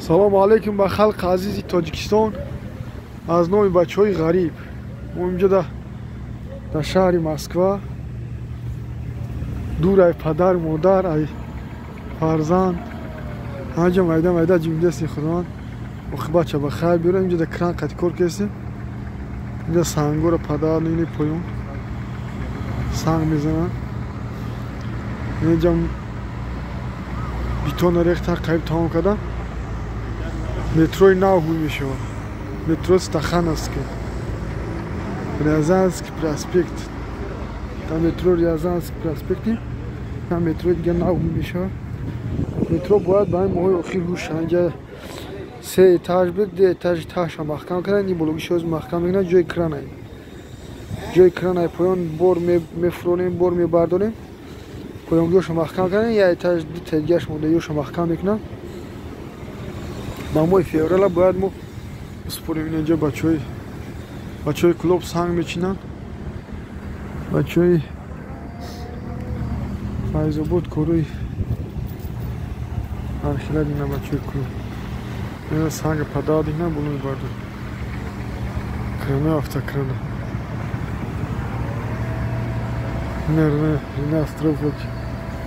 Салому алейкум ба халқи азизи Тоҷикистон аз номи бачаҳои ғариб. Мо инҷо дар шаҳри Москва, дур ай падар, модар, ай фарзанд, ҳамаҷо майда майда ҷимдестем. Худованд оқибатша ба хайр биёрад. Инҷо дар кран қати кор кардем. Инҷо сангора падар ини поён санг мезананд. Инҷа бетона рехтан, қариб тамом кардан. Метрои нав ҳуй мешавад. Метро Стахановский, Рязанский проспект. Та метро Рязанский проспекти, та метрои дига нав ҳуй мешавад. Метро бояд ба ин моҳои охир ҳуш. Инҷа се этаж буд, ду этажи таҳша маҳкам кардан, ин бологиша ҳоз маҳкам мекунанд. Ҷои кранай, ҷои кранай поён бор мефуронем, бор мебардорем. Поёнгиҳоша маҳкам кардан, як этаж ду тагиаш монда, ёша маҳкам мекунанд. Ба моҳи феврала бояд мо бисупорем. Инҷа бачаҳои клуб санг мечинанд, бачаҳои Файзобод корои ҳархела дина, бачаҳои клуб ина санга падар дина боло мебардор. Крана, автокрана. Ина Ринат Строфович.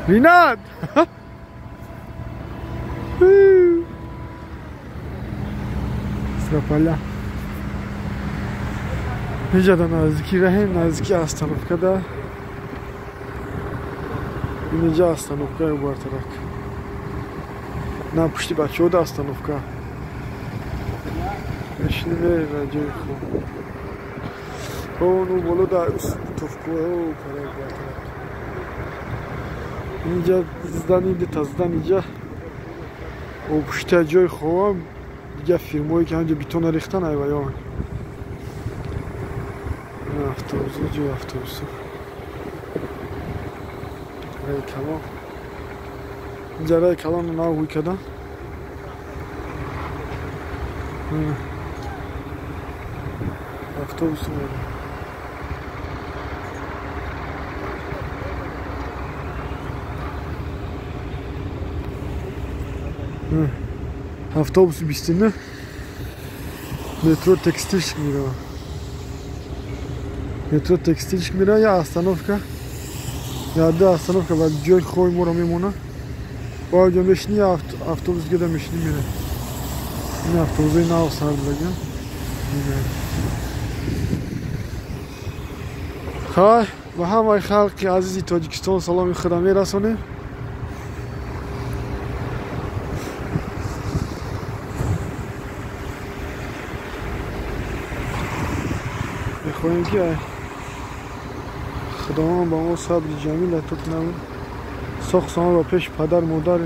Ринат! Строполя. Инҷа да наздики раҳем, наздики остановка да. Инҷа остановка бартарак. На пушти бачаҳо да остановка. Мешинем ҷои хуб. Ну боло да туфкӯ парак бартарак. Инҷа здани дута здани инҷа пушти ҷои хобам, дигар фирмое ки ҳамҷо бетона рехтан, айваён. Автобус, ҷои автобусу. Рай калон. Инҷа рай калон нав ҳуй кардан. Автобус омада. Автобуси 29, метро Текстильщик меравад. Метро Текстильщик меравад, я остановка, я ду остановка ба ҷои хои моро мемонад. Ба ҷо мешинӣ, автобус геда мешинӣ, меравад. Ин автобусои нав сар додагиам. Хай, ба ҳамаи халқи азизи Тоҷикистон саломи худам мерасонем. Мехоҳем ки Худованд ба мо сабри ҷамил ато кунад, соқ салом ба пеши падар модар,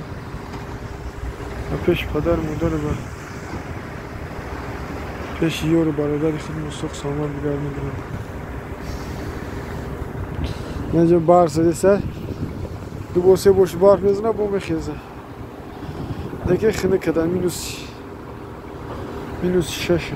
ба пеши падар модар, ба пеши ёру бародари худ мо соқ саломат бигардонад. Инҷа барф задеса, ду бор се бор барф мезанад, бо мехеза. Лекин хунук када, минус 6.